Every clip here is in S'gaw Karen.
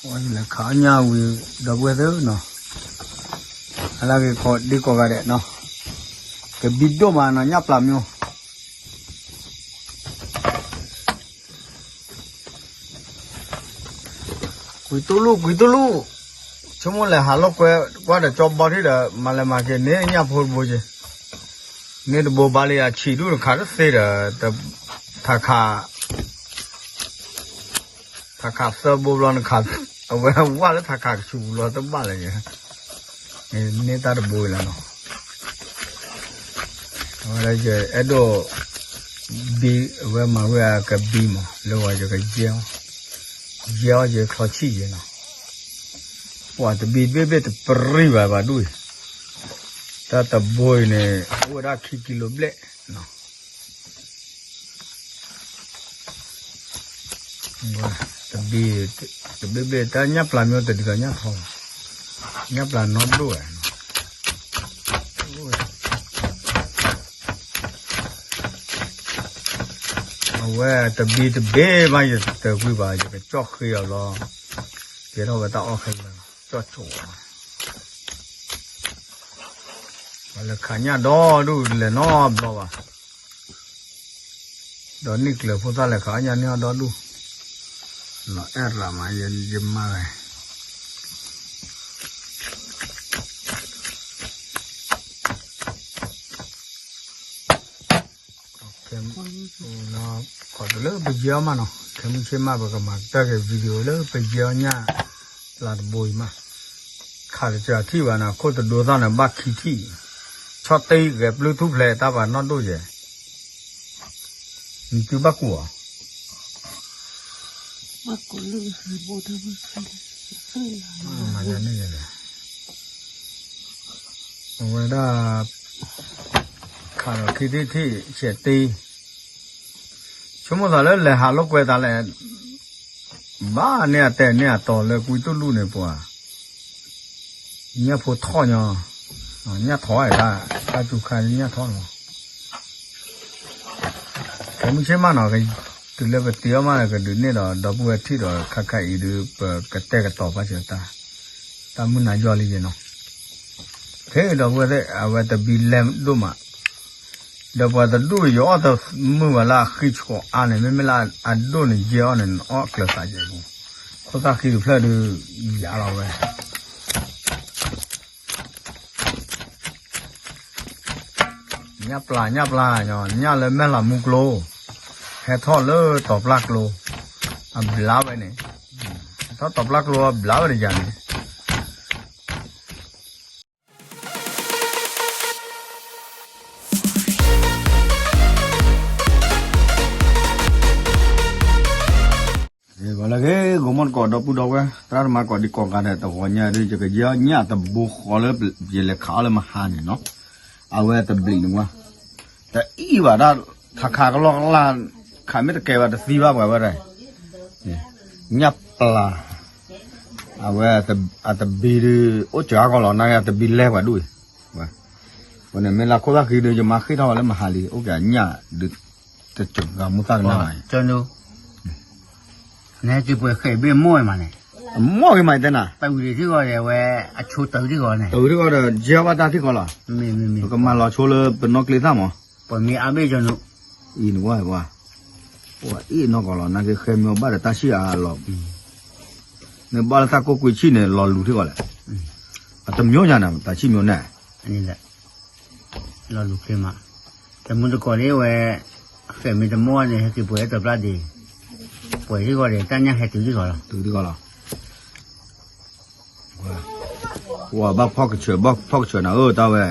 လဲၤခးအီၣ်ညၣ်ဝံၤ ဒီပုၢ်ဝဲၢ်သ့ၣ်နီၤ, အလၢက့ၤကိးဒံကိးဂၤဒဲးနီၤ, ကဘံဒိၣ်မးနီၤ ညၣ်ပျၢ်မ့ၢ် ကွံာ်တူၢ်လူၢ် ကွံာ်တူၢ်လူၢ်, ဆိကမိၣ်လဲၤဟးလိာ်ကွဲ ကွၢ်ဒီးကၠီဘီထံၣ်ဒီး မၤလဲၤမၤက့ၤန့ၣ် ညၣ်ဖိတဘိက့ၤ, န့ၣ်တဘိဘၣ်လံ အဆံးဒူၣ်နခးတသ့ဒီး ထးခး ထးခးသၢဘိဘျီနခး, အဝဲဝၢ်လၢထးခးကဆူးဘျီတဘၣ်လၢၤ, န့ၢ်တၢ်တဘိလီၤနီၤ, အဝဲဒၣ်ယအဲၣ်ဒိး ဘံ အဝဲမၤဝဲအကဘံမး လၢဝဲယကယဲၢ်အီၤ, ယဲၢ်အီၤယချီဆံၣ်ယဲနီၤ, ပှၤတဘံတဘ့ၣ်ဘ့ၣ်တပရံၣ်ဘၣ်ဘၣ်ဒူၣ်အံၤ, တၢ်တဘိအံၤန့ၣ် အိၣ်ဝဲဒၣ်ခံကံလိဘျဲၣ်နီၤ တဘ့ၣ် တဘ့ၣ်ဘ့ၣ် တၢ်ညၣ်ပျၢ်မ့ၢ်တဒ်သိးညၣ်ထီ, ညၣ်ပျၢ်နီၢ်ဒိၣ်ဝဲ, အဝဲတဘ့ၣ်တဘ့ၣ်ဘၣ် ယတတၢၤကွံာ်ဘၣ် ယကကၠီၣ်ဃ့အီၤလီၤ, ကဲထီၣ်ဝဲတၢ်အီၣ်ခဲလၢာ် ကၠီၣ်ဆိးအီၤ, ပှၤလဲၤခးညၣ်ဒီဒူၣ်လဲၤနီတဘျီဘၣ် ဒီးနံၣ်ကျၢၤဖိသၣ်လဲၤခးအီၣ်ညၣ်န့ၢ်အီၤဒီဒူၣ်, လီၤအဲၣ်ရၤမး ယမါဝဲ, ခီတုၤလၢပယဲၢ်အီၣ်မးနီၤ ခဲမုၢ်ဆ့ၣ်မး ပကမၤကတၢၢ်က့ၤ video လၢပယဲၢ်အီၣ်ညၣ်ပျၢ်တဘိအံၤမး, ခးတစှၤထံၣ်ဘၣ်န့ၣ် ခိၣ်တဒိသၣ်န့ၣ်ဘၣ်ခံထံၣ်, ဆီၣ်တံၢ်ဂဲၤပျုၢ်ထူၣ်ဖျဲးတၢ်ပှၤနီၢ်ဒိၣ်ယဲၢ်, နသုဘၣ်ကူၣ်အီၤ မၤန့ၣ် အဝဲဒၣ် ခးဒီးခံထံၣ်ထံၣ်ဆဲးတ့, ဆိကမိၣ်သးလၢလဲၤဟးလိာ်ကွဲသးလဲၣ်, ဘၣ်န့ၢ်အတဲာ်န့ၢ်အတီၤလၢကွံတူၢ်လူၢ်န့ၣ်ပှၤ ညၣ်ဖိထီၣ်ညီ, ညၣ်ထီၣ်ဝဲတၢ်, တၢ်စူၤခါညၣ်ထီၣ်လီၤ, ခဲမုၢ်ဆ့ၣ်မးနီၤ, တုၤလၢပတ့အီၣ်မးဒီး ကဒုးန့ၢ်ဒီး ဒီပုၢ်ဝဲၢ်ထံၣ်ဒီး ခါခါအံၤဒုး ပကတဲာ်ကတီၤပာ်စၢၤတၢ်, တၢ်မုၢ်နၤယီၢ်လံယဲနီၤ, ခဲဒီပုၢ်ဝဲၢ်သ့ၣ် အဝဲတဘံလဲၢ်ဒိၣ်မး, ဒီးပှၤတဒူၣ်ယအီၣ်တမုာ်ဘၣ်လၢအဃံဆှီအါန့ၣ် မ့မ့ၢ်လၢအဒိၣ်န့ၣ် ယဲၢ်အီၣ်န့ၣ် နအီၣ်ကျၢၤသးယဲၢ်ပူၤ, ခိၣ်သၣ်ဃံတဖျၢၣ်ဒုး ယၤလီၤဝဲ ညၣ်ပျၢ် ညၣ်ပျၢ်ညီ, ညၣ်လၢမဲၢ်လးမူကျိ, ဟဲထီၣ်လၢတီၤပျၢ်ကျိ, အဘျါဝဲန့ၣ်, ဟဲထီၣ်တီၤပျၢ်ကျိအဘျါဝဲတယၤန့ၣ် ဂီၤလၢဂ့ၤ ဂီၤမီၢ်တကိးဒီပုၢ်ဒီဝဲၢ် သရၣ်သမါကိးဒံကိးဂၤဒဲး တဂီၤညါဒ် ယကယဲၢ်ညၣ်တဘိဃီလၢယလဲၤခးအီၤလၢမဟါန့ၣ်နီၤ, အဝဲတဘျံးန့ၣ်ဝဲ, တအံၣ်ဘၣ်ဒၣ် ခးခးကလီကလီ, ခးမ့ၢ်တကဲဘၣ်တသံဘၣ်ပှၤဝဲဒၣ်, ညၣ်ပျၢ်, အဝဲအတဘံဒုး အိၣ်စှၤကီးလီၤ နာ်က့အတဘံလဲၤပှၤဒူၣ်အံၤ, အဃိန့ၣ် မ့ၢ်လၢခိၣ်သၣ်ဃံဒုး ယမါဃ့ၢ်ထီၣ်ဝဲလၢမဟါလံ အိၣ်က့ၤညၣ်ဒုး တစိၤဂၤမူသၣ်ကနၣ်ဘၣ်အံၤ နဟဲက့ၤပှဲၤဃဲၣ်ဘ့ၣ်မိၢ်အံၤမးန့ၣ်, အမိၢ်ဂ့ၤမးတဲနၤ, တၢ်ဝံၤဒံးထံၣ်ဂီၤဒီး အဝဲအဆိတၢ်ထံၣ်ဂီၤန့ၣ်, တၢ်ဝံၤထံၣ်ဂီၤဒီး ယဲၢ်ဘၣ်တၢ်ထံၣ်ဂီၤလီၤ, မ့မ့မ့မ့, ပကမၤလီၤဆိလၢပနီၢ်ကျ့သၣ်မး, ပှၤမ့ၢ်အါဘ့ၣ်ကၠီနူ, အံၤနဝဲဝဲ, ပှၤအ့ၣ်နီၢ်ကီးလီၤ နာ်က့ဃဲမ့ၢ်အဘၣ်ဒီးတၢ်ဆံၣ်အါလီၤ, မ့ၢ်ဘၣ်လၢတၢ်ကိၢ်ကွံာ်ဆံၣ်န့ၣ် လီၤလူၤထံၣ်ဂီၤလဲၣ်, အတမျိုးညါန့ၣ် တၢ်ဆံၣ်မျိုးန့ၣ် လီၤလူၤချ့မး, တမုၢ်တကိးန့ၣ်ဝဲ, အဃဲၣ်မ့ၢ်တမိၢ်န့ၣ် ဟဲက့ၤပှဲၤဟဲတဘျါဒံး, ပှဲၤထံၣ်ဂီၤဒီး တၢ်ညၣ်ဟဲတုၤထံၣ်ဂီၤလီၤ, တုၤထံၣ်ဂီၤလီၤ, ပှၤဘၣ်ဖီၣ်ကဆၢၣ် ဘၣ်ဖီၣ်ကဆၢၣ်နၤဧၢ တၢ်ဝဲ,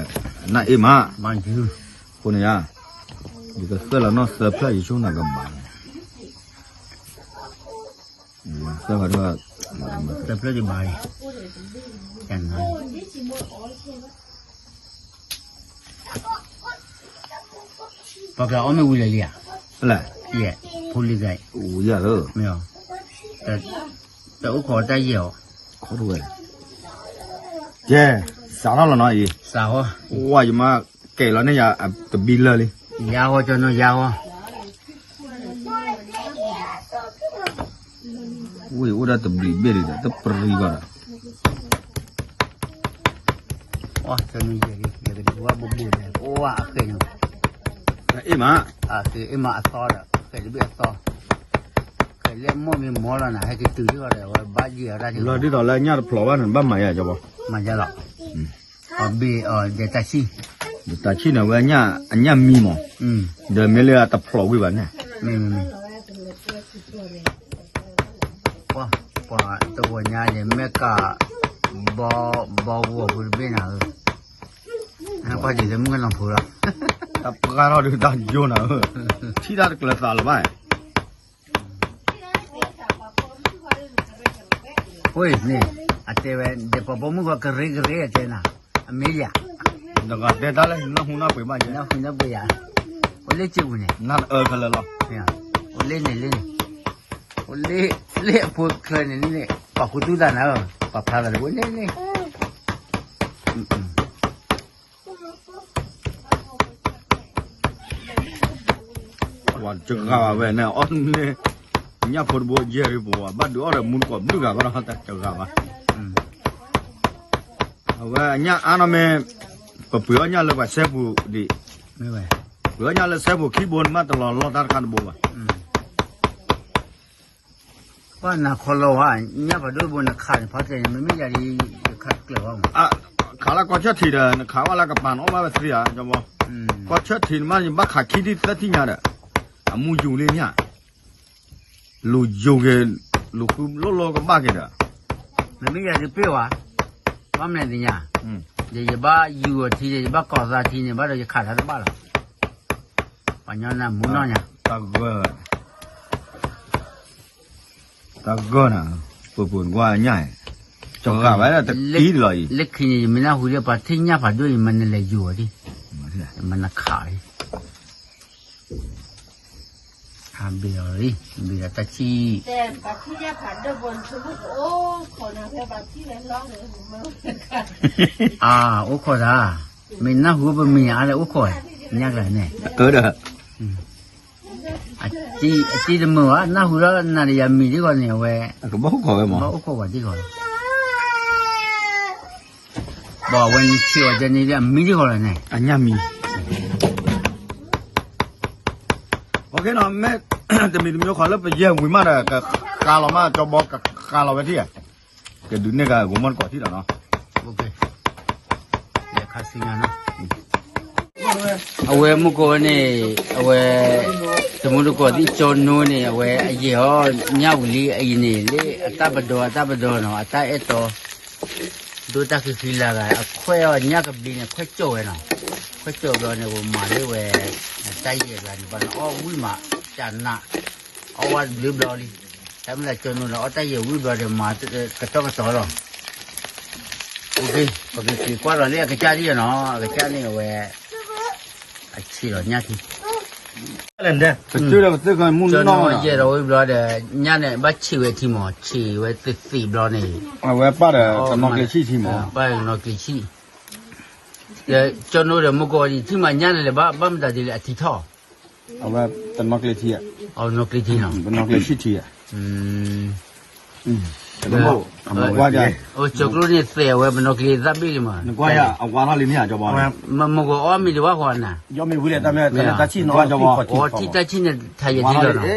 နၢ်အ့ၣ်မး, အဃိန့ၣ်ယါ, ယကသၢလီၤနီၢ်သၢဖျၢၣ်ယဆိကမိၣ်နၤကဘၣ်န့ၣ် သၢဖျၢၣ်, သၢဖျၢၣ်တဘၣ်အံၤ, ပှၤကျါအီၣ်မ့ၢ်ဝံၤလၢာ်လံဧါ, လၢ, ယဲၢ်, ဖိလံၤကျါအံၤ, ဝံၤယၤလၢ, မ့ၢ်, တအိၣ်ခိးတၢ်ယဲၢ်အီၤ, ကဲ, စးထီၣ်လီၤနီၤအံၤ, စးဟီ, ဝါယမါကဲလီၤန့ၢ်ယၤတဘံလၢာ်လံ, ယါဟီကၠီနီၤ ယါဟီ. ဝ့ၢ်အိၣ်ဒၣ်တဘျံးဘ့ၣ်လံဒီး တပရံကီးဒီး အိၣ်တနံၤယဲၢ်လံ ယကဒုးဝဲဘိးဘိးဒီး အိၣ်ဝဲအဃဲၢ်န့ၣ် အ့ၣ်မး အ့ၣ်မးအသီဒီး ဃဲၢ်တဘ့ၣ်အသီ ဃဲၢ်လၢမိၢ်မ့ၢ်မီၤလီၤနၤ ဟဲက့ၤတုၤလံအီၤဒီး အဝဲဘၣ်ယံာ်အီၤတၢ်န့ၣ် လီၤဒ်သိးလၢအညၣ်တဖျိးဘၣ်န့ၣ် ဘၣ်မၤယၤကီဘီ မၤယၤလီၤ အဘ့ၣ်အီၤဒီးတၢ်ဆံၣ် ဒီးတၢ်ဆံၣ်န့ၣ် အဝဲအညၣ်မံမး ဒီးမ့ၢ်လၢအတဖျိးဝံၤဘၣ်န့ၣ် မ့ၢ်မ့ၢ်မ့ၢ် ပှၤတဂီၤညါယမဲကၤ ဘီ ဘီဂီၤဖိတဘ့ၣ်နၤဧၢ, ကွၢ်ဒ်သိးမုၣ်ကနီၤဖိလီၤ, တပှၢ်ထီၣ်ဒုးတၢ်ယိနၤဧၢ, ထံၣ်တၢ်တကျၢၤသးလၢၤဘၣ်, အဃိန့ၣ် အတဲဝဲ ဒ်ပှၤပိာ်မုၣ်ဃီကရ့ကရ့အတဲနၤ, အမ့ၢ်ယၤ, တဂၤတဲတၢ်လၢနၢ်ဟူနၢ်ပှ့ၤဘၣ်ယဲ, နၢ်ဟူနၢ်ပှ့ၤယၤ, အိၣ်လၢကၠ့ပူၤန့ၣ်, နၢ်အၢခဲလၢာ်လီၤ, အိၣ်လၢန့ၣ်လၢန့ၣ်, အိၣ်လၢ လၢအဖိချၢန့ၣ်န့ၣ်, ပှၤဃုသူၣ်တၢ်နၤဧၢ, ပှၤဖျါလီၤတဘိန့ၣ်န့ၣ်, ပှၤတဂၤဘၣ်ဝဲန့ၣ် အီၣ်န့ၣ်, ညၣ်ဖိတဘိယဲၢ်ရံပဝဲ ဘၣ်ဒုးအီၣ်ဒီးမူတကိးဘျုးဂၤဘၣ်ဒီးတဂၤဘၣ်, အဝဲအညၣ်အါနီၢ်မ့ၢ်, ပပှ့ၤအီၣ်ညၣ်လၢပှၤစဲပူၤဒံး, ပှ့ၤအီၣ်ညၣ်လၢစဲပူၤခံဘိန့ၣ်မးတလီၤလီၢ်တၢ်တခါတဘိဘၣ် ပှၤနၤခီလီၤဝဲ, ညၣ်ဖးဒိၣ်တဘိနခးန့ၣ် ဖီတဲန့ၣ် မ့မ့ၢ်ယၤဒ်ယခးတကျၢၤဘၣ်မး, ခးလၢကီၢ်ဆၢၣ်ထံးဒီး နခးဝဲလၢကပၤနအီၣ်ဘၣ်ဝဲသ့ဧါ, ကီၢ်ဆၢၣ်ထံးန့ၣ်မး ယဘၣ်ခးခံထံၣ်သၢထံၣ်ညါဒီး, အမူယူၤလံမ့ၢ်ဧါ, လူၤယူၤက့ၤ, လူၤဃုလိၣ်လိၣ်ကဘၣ်က့ၤဒီး, မ့မ့ၢ်ယၤဒ်ပ့ၢ်ဝဲ, ဘၣ်မနုၤသ့ၣ်ညါ, ယဘၣ်ယူၤအီၤထံန့ၣ် ယဘၣ်ကိးသးထံန့ၣ် ဘၣ်ဒီးယခးတၢ်တဘၣ်လီၤ, ပှၤညီနၢ်မူနီၢ်ညါ, တၢ်ဂၢၢ် တၢ်ဂၢၢ်နၤ, ပပှ့ၤနကွၢ်ညၣ်, တဂၤဘၣ်တကံၢ်လီၤအံၤ, လၢခံန့ၣ် ယမ့ၢ်နၢ်ဟူဒီး ပှၤထံၣ်ညၣ်ဖးဒိၣ်အံၤ မ့ၢ်နလဲၤယူၤအီၤဒံး, မ့ၢ်နခးအံၤ, ဘ့ၣ်အီၤလံ, ဘ့ၣ်ဒီးတၢ်ဆံၣ်, အိၣ်ခိးတၢ်, မ့ၢ်နၢ်ဟူပမံၤအါလၢအိၣ်ခိး, ညၣ်ကျါန့ၣ် အစ့တမုာ်ဘၣ် နၢ်ဟူလၢနၤဒီးယၤမံၤဒ်ဂီၤန့ၣ် အဝဲ, ကဘၣ်အိၣ်ခိးဝဲမး ဘၣ်အိၣ်ခိးဝဲဒ်ဂီၤလီၤ, ဘၣ်ဝဲနဆံးအီၤဒ်န့ၣ် အမံၤဒ်ဂီၤလီၤန့ၣ် အညၣ်မံၤ, မ့ၢ်တမံၤတမံၤခီလၢပယဲၢ်ဝံၤမးဒီး ကဃါလီၤမး ကၠီဘီကဃါလီၤဝဲထံၣ်ဧါ, ကဒုးနဲၣ်ကဂိၤမီၢ်တကိးထံၣ်ဒီးနီၤ, အဝဲမုၢ်ကီၢ်ဝဲန့ၣ်, အဝဲ, တမူတကိးသ့ၣ်ကၠီနိန့ၣ် အဝဲအယဲၢ်အီၤ, ညၣ်ဝံၤလံအံၤန့ၣ် လၢအတၢ်ပဒီအတၢ်ပဒီနီၤ အတၢ်အဲၣ်တီ, ဒိတၢ်ဃံဃံလၤဂၤ အခွဲးအီၤညၣ်ကဘျံးန့ၣ် ခွဲးကၠီၣ်ဝဲနီၤ, ခွဲးကၠီၣ်ဘျီန့ၣ် ပမၤလၢဝဲ, တၢ်ယဲၢ်ဂၤန့ၣ် ပှၤန့ၣ်အီၣ်ဝံၣ်မး, ကနး, အီၣ်ဝဲတဘျုးဘျီလံ, တၢ်မ့ၢ်လၢကၠီနိဒီးအီၣ်တၢ်ယဲၢ်ဝံၣ်ဘျီဒီးမၤ, ကတီၢ်ကတီၤလီၤ ပကက့ၤကွၢ်လီၤလၢအကစၢ်ဒ်နီၤ အကစၢ်န့ၣ်အဝဲ, အဆံးလီၤညၣ်ထံ, ကၠီနိယဲၢ်ဒီးဝံၤဘျီဒီး, ညၣ်န့ၣ်ဘၣ်ဆံးဝဲထံမး ဆံးဝဲသ့ၣ်သ့ၣ်ဘျီန့ၣ်, အဝဲပၢ်ဒီးကနီၣ်ကျ့ဆံၣ်ထံမး, ပၢ်ကနီၣ်ကျ့ဆံၣ်, ဒီးကၠီနိဒီးမုၢ်ကီၢ်ဝဲဒ်ထံၣ်မးညၣ်န့ၣ်လဲၤဘၣ် ဘၣ်မတၤဒ်လဲၣ်အထံထီၣ် အဝဲတနီၣ်ကျ့ထံ, နီၣ်ကျ့ထံနီၤ, ပနီၣ်ကျ့ဆံၣ်ထံ, ကၠီကျိန့ၣ်သဲးအဝဲပနီၣ်ကျ့သၣ်ဘ့ၣ်လံမး, နကွၢ်ယၤအဝါထီၣ်လံမ့ၢ်ဧါ, မုၢ်ကီၢ်အီၣ်မ့ၤဒံးဝဲဃီနၤ, အီထံၣ်တၢ်ဆံၣ်န့ၣ်ထးယဲၢ်ထံလီၤနီၤ,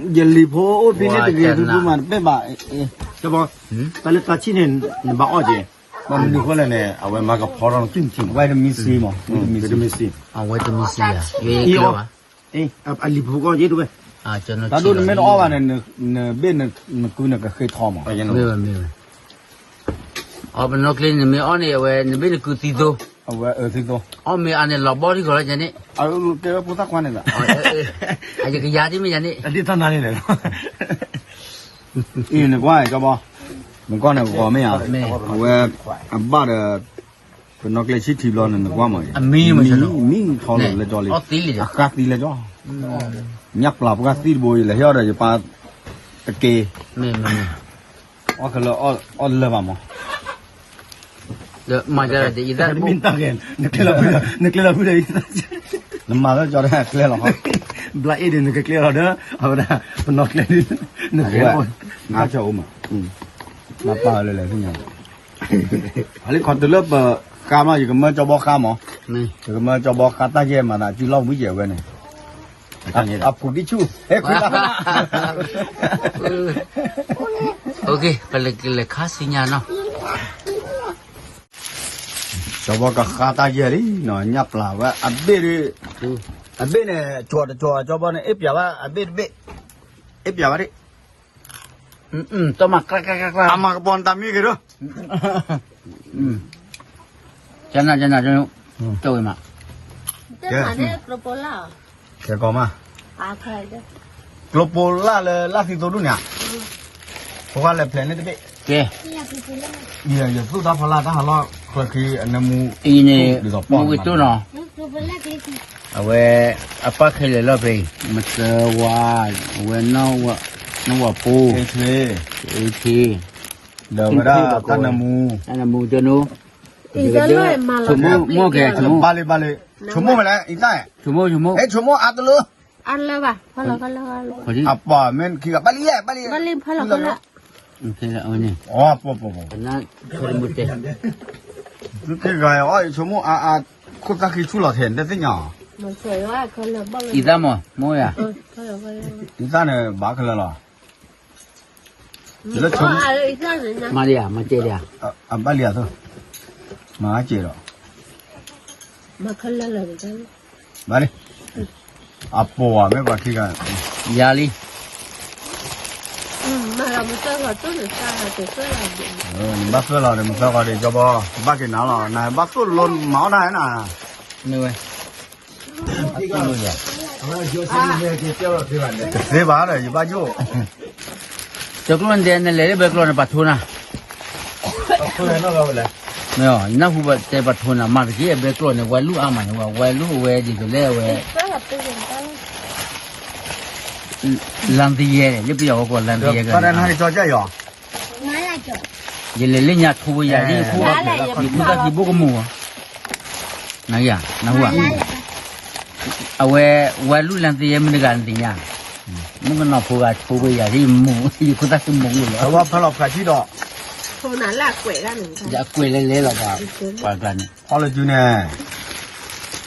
ယလံၤဖိအိၣ်ဖဲန့ၣ်တဂ့ၤ ဖုဖုမးတပဲၣ်ဘၣ်, တၢ်လၢတၢ်ဆံၣ်န့ၣ် နဘၣ်အီၣ်က့ၤ, ဘၣ်မနုၤဃိလဲၣ်န့ၣ် အဝဲမၤကဖီထီၣ်နကံၢ်ထံမး, ဝဲတမံၤစ့မး, ဝဲတမံၤစ့, အဝဲတမံၤစ့ယၤ, အလံၤဖိကီၢ်ယ့ၢ်တဝဲ, တၢ်ဒိၣ်နမ့ၢ်တအီၣ်ဘၣ်န့ၣ် နဘ့ၣ်နကုနကဃ့ထီမး, မ့ၢ်ဝဲမ့ၢ်ဝဲ, အီပနီၣ်ကျ့နမ့ၢ်အီၣ်န့ၣ် အဝဲ နဘ့ၣ်နကုသံသိ, အဝဲသံသိ, အီၣ်မ့ၢ်အါန့ၣ်လီၤဘီထံၣ်ကီးလၢယၤန့ၣ်, ကဲဝဲဖိသၣ်ခွါန့ၣ်သး, ယကယၤဒ်မ့ၢ်ယၤန့ၣ်, ဒ်တၢ်နၤန့ၣ်လဲၣ် အံၤနကွၢ်ကၠီဘီ, နကွၢ်န့ၣ်ဂီၤမ့ၢ်ဧါ, အဝဲ, အဘၣ်ဒီး, ပနီၣ်ကျ့ဆံၣ်ထံဘျီန့ၣ် နကွၢ်မး, မံထီလၢကၠီလံ, အဃါသံလၢကၠီ, ညၣ်ပျၢ်ပှၢ်သံတဘိ ယလဲၤဟ့ၣ်အီၤဒီးယပၢ်တက့ၢ်, အီၣ်ခဲလၢာ်အီၣ်လၢာ်ဘၣ်မး မ့ၢ်တၢ်ဂ့ၤ, နကျဲလီၤဖုဒီး, နမၤလၢကၠီဒီးကျဲလီၤ, ဘျါအ့ၣ်ဒီးနကကျဲလီၤဒီး, အဝဲဒၣ်, ပနီၣ်ကျဲ, နကျဲလီၤ, နဆၢအိၣ်မး, နပာ်လၢလဲၣ်သ့ၣ်ညါ, အလံခီတုၤလၢပဃါမး ယကမၢကၠီဘီဃါမး, ယကမၢကၠီဘီဃါတၢ်ယဲၢ်မၤသးစုလီၢ်ဝံၤယဲၢ်ဝဲန့ၣ်, အပူၤဒံဆူၣ် ဟဲခွံလၢ် ပလဲၤခါဆူညါနီၤ, ကၠီဘီကဃါတၢ်ယဲၢ်လံနီၤ, ညၣ်ပျၢ်ဝဲအဘ့ၣ်ဒ်, အဘ့ၣ်န့ၣ် ကၠီတကၠီ ကၠီဘီန့ၣ် အ့ၣ်ပျၢ်ဘၣ်အဘ့ၣ်တဘ့ၣ်, အ့ၣ်ပျၢ်ဘၣ်ဒ် တမၤကျါကျါကျါကျါ အမၤကပီၤနတၢ်မံဂ့ၤဒီး, ကနၤကနၤ, ကဝံၤမး, ကဲကီမး, ကျိပိလၢ်လၢလၢ်သံသိဒူၣ်န့ၣ်, ဖိခွါလဲၤဖျဲးန့ၣ်တဘ့ၣ်, ကဲ, ယသူၣ်တၢ်ဖီလာ်တၢ်ဟးလီၢ် ချၢခံအနၢမူ, အံၤန့ၣ်, မူကတိၢ်နီၤ, အဝဲ, အပၢ်ခဲလၢာ်လီၤဖဲအံၤ မသၢဝါ, အဝဲ, နီၢ်ဝၤပူၤ, အ့ထ့, ဒီးဝဲဒၣ်တၢ်နၢမူ, တၢ်နၢမူကၠိနိ, ဆိမိၣ်ကဲ, ဆိမိၣ်, ဘၣ်လံဘၣ်လံ, ဆိမိၣ်မ့ၢ်လဲၣ်, အံသၣ်, ဆိမိၣ်, ဆိမိၣ်, ဆိမိၣ်အါတလၢ အါလၢဘၣ်, အပှၤမ့ၢ်ခံဂၤ ဘၣ်လံယဲၢ် ဘၣ်လံ, ဘၣ်လံဖဲလီၤဖဲလီၤ, အဝဲန့ၣ်, ခံဂၤအီၣ်ဆိမိၣ်အါအါ, ခိၣ်သၣ်ခံဆူၣ်လီၤထဲတသ့ၣ်ညါ, အံသၣ်မး, မိၢ်ယၤ, အံသၣ်န့ၣ်ဘၣ်ခဲလၢာ်လီၤ, လၢဆိ, မၤလံဧါ, မၤစဲးလံဧါ, အဘၣ်လံဧါသိ, မၤစဲးဒီး, ဘၣ်လံ, အပှၤမ့ၢ်ပှၤခံဂၤ, ယၤလံ, နဘၣ်သွဲၣ်လီၤဒီး မသၢဂီၤဒီး ကၠီဘီ, ဘၣ်က့ၤနၤလီၤ, နဘၣ်သိၣ်လိမၤအီၣ်တၢ်ဟဲနၤ, မ့ၢ်ဝဲ, တသ့ဘၣ်ဒီး ယဘၣ်ယိၣ်, ကၠီကျိၣ်န့ၣ်တဲ နလဲၤလၢဘဲကျိာ်န့ၣ် ပှၤထိနၤ, မ့ၢ်, နၢ်ဟူတဲပှၤထိနၤ မၤတက့ၢ် အဘဲကျိာ်န့ၣ် ဝဲလူၢ်အါမးန့ၣ် ဝဲလူၢ်အဝဲဒ်သိးလဲၣ်ဝဲ, လၢသယဲန့ၣ် လၢပယီၤဝဲကိးလၢသယဲက, ယလဲၤလၢညါထိဝဲယၤဒ်ယခိၣ်, ယခိၣ်သၣ်ခံဘိၣ်ကမူၤ, န, နဟူဧါ, အဝဲ, ဝဲလူၢ်လၢသယဲမုၢ်တဂၤနသ့ၣ်ညါ, မုၣ်ကနီၤဖိဂၤထိဝဲယၤဒ်မူၤ, ယခိၣ်သၣ်ခံမူၤလီၤ, အဝဲဖဲလီၤဖးဆံဒီး, ယကွဲးလဲၤလဲၤလီၤ, ပှၤကျါန့ၣ်, ဟီလၢတုၤန့ၣ်,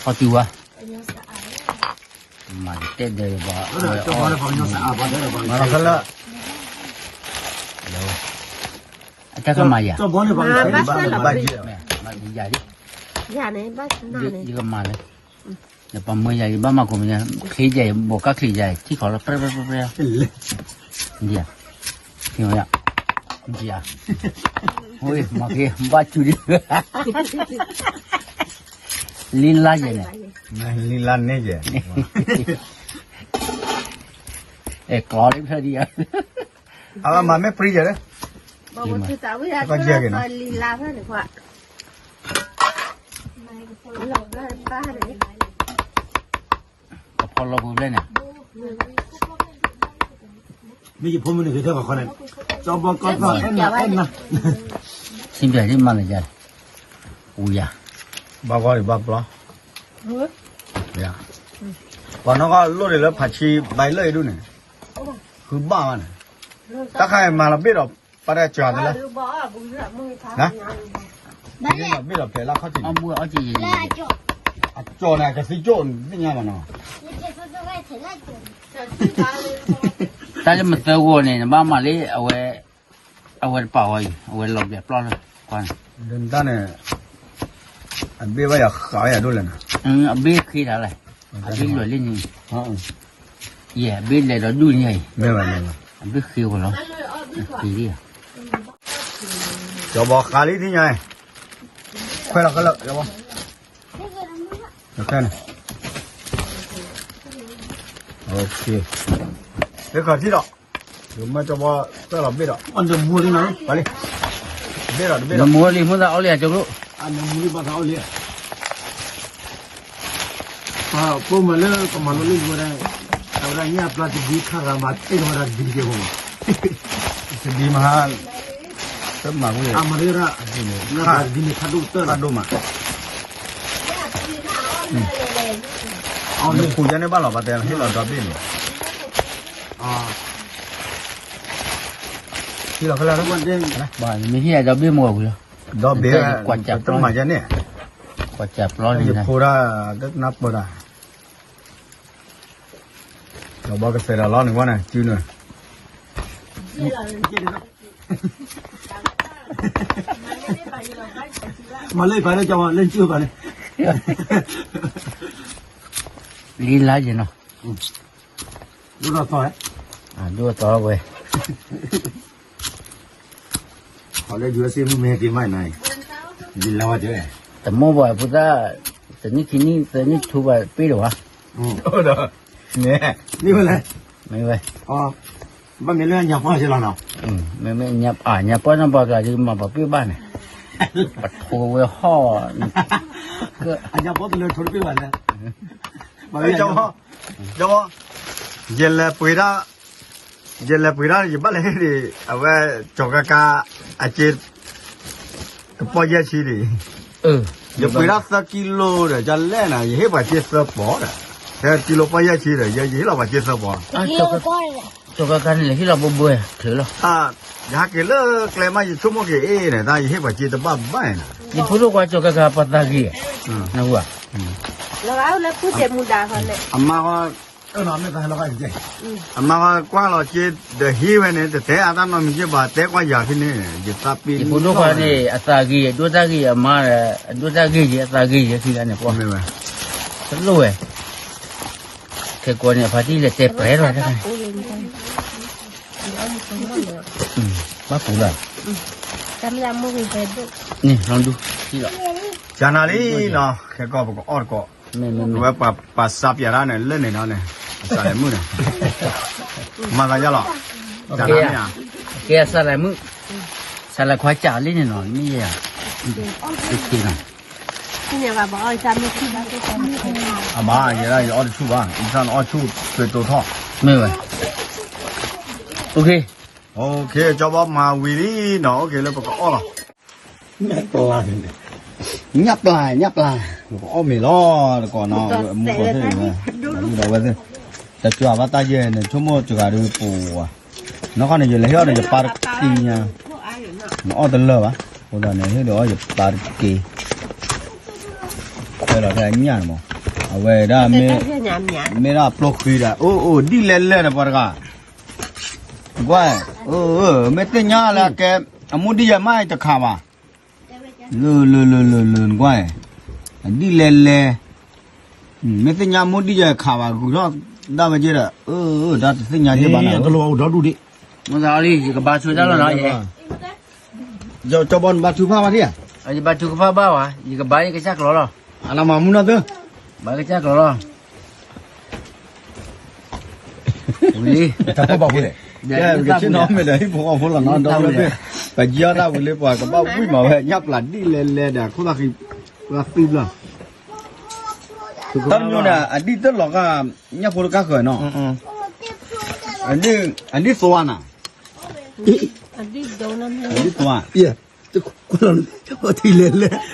ဟီတုၤဝဲ မၤတတဲဒဲးဘၣ်, မၤလီၤခဲလၢာ်, အတၢ်ကမၤယၤ, ယၤဒ်, ယကမၤလၢ, ယပှၤမၢယၤ ယဘၣ်မၤကိးမံၤညါ ချ့ယၤ ဘီးကၢ်ချ့ယၤ ထံၣ်ခီလီၤ ပြဲပြဲပြဲပြဲ, ဒ်ဧါ, ထံၣ်ခီယၤ, ဒ်ဧါ, မၤက့ၤ ဘၣ်ဆူဒ် လံလါယဲၢ်န့ၣ်, လံလါန့ၣ်ယဲၢ်, အဲ ကျီလံဖျၢၣ်ဒ်ဧါ, အမၤမ့ၢ်ပြံယဲၢ်လၢ, ကဲက့ၤနီၤ, အဖီလီၤပူၤဖျဲၣ်န့ၣ်, မ့ၢ်ယဖိမုၣ်န့ၣ်ဂ့ၤထဲပှၤခီန့ၣ်, ကၠီဘီကီၢ်သီၣ်အဲၣ်နၤအဲၣ်နၤ, စံးဘျုးဒ်မၤလၢယၤ, အူယၤ, ဘၣ်ဂီၢ်ဒံးဘၣ်ပျီ, ပှၤနီၢ်ကီၢ်လိၣ်ဒံးလၢဖးဆံဘၣ်လၢအံၤဒူၣ်န့ၣ်, ဃုဘၣ်ဘၣ်န့ၣ်, တၢ်ခါအံၤမၤလီၤဘ့ၣ်ဒီး ပှၤတၢ်စှၤသလၢ, ဘ့ၣ်ဒီးဖျဲးလၢခီၣ်ထံးန့ၣ်, အကၠီၣ်န့ၣ် ကသံကၠိၣ်သ့ၣ်ညါမးနီၤ, တၢ်လၢမသၢဂီၤန့ၣ် နဘၣ်မၤလၢအဝဲ, အဝဲတပာ်ဝဲအံၤ အဝဲလီၤဘျဲးပျီလၢ, ကွၢ်န့ၣ်, တၢ်န့ၣ်, အဘ့ၣ်ဘၣ်ယၤဃးဝဲယၤဒိၣ်လဲၣ်န့ၣ်, အဘ့ၣ်ဃ့တၢ်လဲၣ်, အဘ့ၣ်လွဲၢ်လံန့ၣ်, ယဲၢ်အဘ့ၣ်လဲၤဒီးဒူၣ်န့ၣ်အံၤ, အဘ့ၣ်ဃ့ဝဲလီၤ, ဃ့လံ, ကၠီဘီဃးလံသ့ၣ်ညါ, ခွဲးလီၤခဲလၢာ်, ခဲန့ၣ်, ဟဲခီၣ်ထံဒီး, မ့ၢ်ကၠီဘီသၢလီၤဘ့ၣ်ဒီး, ဘ့ၣ်ဒီးတဘ့ၣ်ဒီး, နမူလံမူသးအီၣ်လံအကၠီကျိၣ်, နမူလံဘၣ်သးအီၣ်လံ, ပှၤဖိမုၣ်လၢကမၤလိလံဝဲဒၣ်, အဝဲဒၣ်ညၣ်ပျၢ်တဒံခါဂၤမၤတ့ၢ်ဝဲဒၣ်တဒံတကဲဖိမး, တဒံမဟါ, တမၤဝဲ, တဒံန့ၣ်ခါဒိၣ်တၢ်ဒိၣ်မး, နခူၣ်ယါန့ၣ်ဘၣ်လီၤ ပှၤတဲဟ့ၣ်လီၤဒီဘ့ၣ်န့ၣ်, လီၤဖဲလၢ မ့ၢ်ဟံၣ်အဒီဘ့ၣ်မီၢ်ဝံၤလီၤ, ဒီဘ့ၣ် ကွၢ်စၢ်ပျီန့ၣ်, ကွၢ်စၢ်ပျီန့ၣ် ယဖိဒၣ် တနၢ်ပၢၢ်တၢ် ဒီးဘီကစဲးဒီးလီၤန့ၣ်ဝဲန့ၣ် စုနုာ် မၤလၢပာ်လၢကမၤလၢစုပာ်န့ၣ် လံလါယနီၤ, ဒိၣ်ထီၣ်သီ, ဒိၣ်ထီၣ်သီဝဲ, လၢ ယူအက်စ် မ့ၢ်ဟဲက့ၤမးနၤ, ယလါဝဲတဲ, တမိၢ်ဘၣ်ဖိသၣ်, တနံၣ်ခံနံၣ်သၢနံၣ်ထူဘၣ်ပ့ၢ်ဒီးဝဲ, မ့ၢ်ဝဲလဲၣ်, မ့ၢ်ဝဲ, ဘၣ်မ့ၢ်လၢညါပှၢ်စ့ၢ်လီၤနီၤ, မ့ၢ်မ့ၢ်ညါပှၢ်နီၢ်ပှၢ်ကျါဒ်မၤပှၤပ့ၢ်ဘၣ်န့ၣ်, ပထိဝဲဟီၣ်, အညါပှၢ်တလၢထိတပ့ၢ်ဘၣ်လဲၣ်, ယလဲၤပှ့ၤဒၣ်, ယလဲၤပှ့ၤဒၣ် ယဘၣ်လဲၤဟ့ၣ်ဒံး အဝဲ ကၠီၤကါကါ အစ့ ကပီၢ်ယဲၢ်ဆံဒံး, ယပှ့ၤဒၣ်သၢကံလိဒီး ကလဲၣ်နၤ ယဟ့ၣ်ပှၤစ့သၢပီၤဒီး, သၢကံလိပီၢ်ယဲၢ်ဆံဒီး ယဟ့ၣ်လီၤပှၤစ့သၢပီၤ, ကၠီၤကါကါန့ၣ် ဟ့ၣ်လီၤဘိဘိချုးလီၤ, ယဟးက့ၤလၢကျဲမး ယဆိကမိၣ်က့ၤအ့ၣ်န့ၣ် တၢ်ယဟ့ၣ်ပှၤစ့တဘၣ်ဘၣ်န့ၣ်, ယဖိဒိၣ်ကွၢ် ကၠီၤကါကါပှၤသးဂ့ၤ, နဝၤ, လၢဖုသ့ၣ်မူဒါဃီန့ၣ် အမါဃီ အမါဃီကွၢ်လီၤစ့ ဒီးဟံးဝဲန့ၣ် တတဲအါတၢ်နီတမံၤက့ဘၣ် တဲကွၢ်ယၤဖဲန့ၣ် ယသးပ့ၤ ယဖိဒိၣ်ခွါန့ၣ် အသးဂ့ၤ အဒိၣ်တၢ်ဂ့ၤ အမါ အဒိၣ်တၢ်ဂ့ၤယဲ အသးဂ့ၤယဲခံဂၤန့ၣ် ပှၤမ့ၢ်ဝဲ တလိၣ်ဝဲ ခဲကိးန့ၣ် အဖါတံၢ်လဲၤတဲပှဲၤထီၣ်တခါ ဘၣ်ပူၤလၢ် န့ၣ် လီၤဒူ လီၤ ကနၤလံနီၤ ခဲကိးပကအီၣ်တကိး ဝဲပှၤပာ်စးပၠးတၢ်န့ၣ် လၢန့ၣ်နီၤန့ၣ် အစးလဲၤမုၣ်န့ၣ် မၤသးယါလီၤ တၢ်မ့ၢ်ဧါ ကဲအစးလဲၤမုၣ် စးလဲၤခွါစးလံန့ၣ်နီၤ မ့ၢ်ယဲဧါ တက့ၤနီၤ အမါ ယဲဒၣ်ယအီၣ်တဆူၣ်ဘၣ် ယဆၣ်နအီၣ်ဆူၣ် သွဲတိထီၣ် မ့ၢ်ဝဲ ကၠီဘီမၤဝံၤလံနီၤ လၢပကအီၣ်လီၤ ညၣ်ပျၢ် ညၣ်ပျၢ် ညၣ်ပျၢ် ပကအီၣ်မ့ၤလီၤ တကိးနီၤ မူကီၢ်သ့ၣ် ဒီးဝဲသ့ၣ် တကြွဘၣ်တၢ်ယဲၢ်န့ၣ် ဆိကမိၣ်စှၤဒုးပူၤဝဲ နီၢ်ခီန့ၣ် ယလဲၤဟ့ၣ်အီၣ်ဒီး ယပၢ်တက့ၢ်ညါ နအီၣ်တလၢာ်ဘၣ် အဃိသတးန့ၣ် ဟ့ၣ်ဒီးအီၣ်ယပၢ်တက့ၢ် ခွဲလီၤထဲအညၣ်န့ၣ်မး အဝဲဒၣ်မ့ၢ် မ့ၢ်ဒၣ်ပျိၢ်ဃံဒီး အိၣ်အိၣ်ဒ်လဲၣ်လဲၣ်ဒီးပှၤတဂၤ ကွၢ် မ့ၢ်သ့ၣ်ညါလၢကဲ အမူဒံးယဲမးတခါဘၣ် လၢလၢလၢလၢလၢ နကွၢ် ဒ်လဲၣ်လဲၣ် မ့ၢ်သ့ၣ်ညါမူဒံးယဲခးဘၣ် ဂုၤထီၣ်ဒၣ်ဝဲက့ဒီး တၢ်တသ့ၣ်ညါက့ဘၣ်နၤ တလိၣ်အူဒီဒူၣ်ဒံး မ့ၢ်သးလံ ယကဘါဆိတၢ်လီၤနီၤ ယဲ ကၠီဘီနဘါထုကဖၣ်ဘၣ်ဒံးဧါ ယဘါထုကဖၣ်ဘၣ်ဝဲ ယကဘါယကစၢ်ကျီၤလီၤ အလၤမၤမူနီၢ်သၢ ဘါကစၢ်ကျီၤလီၤ ဝံၤလံ တၢ်ဖီၣ်ဘၣ်ဖိလဲၣ် ကဲ ပကဆ့ၣ်နီၤမ့ၢ်ဒီး ဟံၣ်ဖိဃီဖိလီၤနီၤ ဒီပုၢ်ဝဲၢ်သ့ၣ် ပကံအီၣ်တၢ်ဝံၤလံ ပှၤကဘၣ်ဝံၣ်မးဝဲ ညၣ်ပျၢ်ဒ်လဲၣ်လဲၣ်ဒီး ခိၣ်သၣ်ဃံ ပှၤသံဘျီ တၢ်မညိန့ၣ် အဒံၣ်တလီၤဂာ် ညၣ်ဖိတကၢ်ဃၢၤနီၤ အဒံၣ်သွါနၤ အဒံၣ်သွါ ထံလဲၣ်လဲၣ်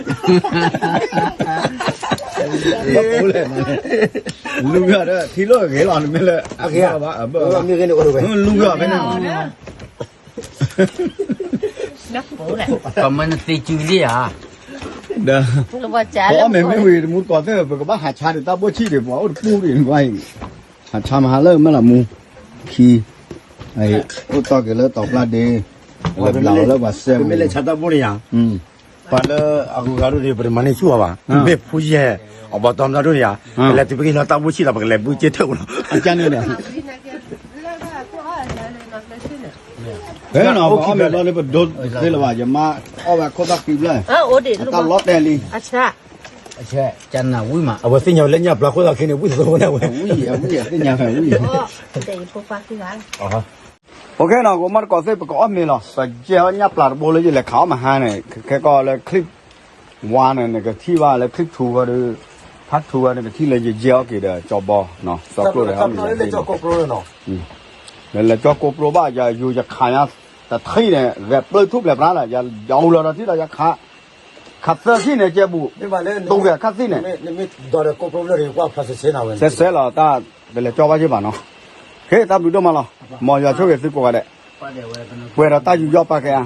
လူၤဂၤဒီး ထံလိၣ်ဂ့ၤလီၤ နမ့ၢ်လၢ အဂ့ၤဘၣ် လူၤဂၤဖဲန့ၣ် ကမၤနသ့စုလံဧါ ဒီး ပအီၣ်မ့ၤမ့ၢ်ဝံၤ တမူတကိးသ့ၣ် ပကဘၣ်ဟးဆါဒံးတၢ်ဘိၣ်ဆံၣ်ဒံး ပှၤအိၣ်တပူၤဒံး နကွၢ်အံၤ ဟးဆါမဟါလၢမဲၢ်လးမူ ခံ အိၣ်တီၢ်က့ၤလၢတီၤပျၢ်ဒ့ လၢဘျးလီၤလၢပှၤစဲမူ ပှၤလၢအဂုၤအဂၤဒိၣ်န့ၣ် ပတမၤန့ၢ်ဆူၣ်အီၤဘၣ် မ့ၢ်ဖူယဲၢ် အဘီတီမတၢ်ဒိၣ်န့ၣ်ဧါ ပလဲၤတုၤဖဲက့ၤလီၤတၢ်ဘိၣ်ဆံၣ်ဒီး ပကလဲၤဘုက့ၢ်ထၢၣ်အိၣ်လီၤ အကန့ၣ်ဒီး ဖဲနီၤ ပအီၣ်မ့ၤဘျီလၢပဒိသ့လၢၤဘၣ် ယမါအီၣ်ဝဲခိၣ်သၣ်ဃံဘျီ အတၢ်လီၤတဲာ်လံ အဆၢ ကနၣ်ဝံၣ်မး အဝဲသ့ၣ်ညါဝဲလၢညၣ်ပျၢ်ခိၣ်သၣ်ဃံန့ၣ် ဝံၣ်သဝဲဒၣ်ဝဲ ဝံၣ် အဝံၣ် အသ့ၣ်ညါဝဲဝံၣ် OK နီၤ ကမၣ်တကိးသ့ၣ် ပကအီၣ်မ့ၤလီၤ ပယဲၢ်အီၣ်ညၣ်ပျၢ်တဘိလၢယလဲၤခးအီၣ်မဟါန့ၣ် ခဲကီးလၢ clip one န့ၣ် နကထံၣ်ဘၣ်လၢ clip two ဃီဒီး part two ဃီန့ၣ် ကထံၣ်လၢယယဲၢ်အီၣ်က့ၤဒီးကၠီဘီ စီကျိဒီး လဲၤလဲၤကၠီကိးပျိဘၣ် ယယူၤယခးညါ တထံၣ်န့ၣ် ဂဲၤပျၢၢ်ထူၣ်ဖျဲးပြါလီၤ ယအူလီၤဒီးထံၣ်ဒီးယခး ခးသၢထံၣ်န့ၣ် ကဲဘူး တိၢ်ဂဲၤခးသံၣ်န့ၣ် စဲစဲလီၤတၢ် တလဲၤကၠီဘၣ်က့ၤဘၣ်နီၤ ခဲတၢ်ဘျုးဒိၣ်မးလီၤ မ်ယွၤဆိၣ်ဂ့ၤသုကိးဂၤဒဲး ပှဲၤဒီးတၢ်ယူးယီၣ်ပာ်ကဲဧါ.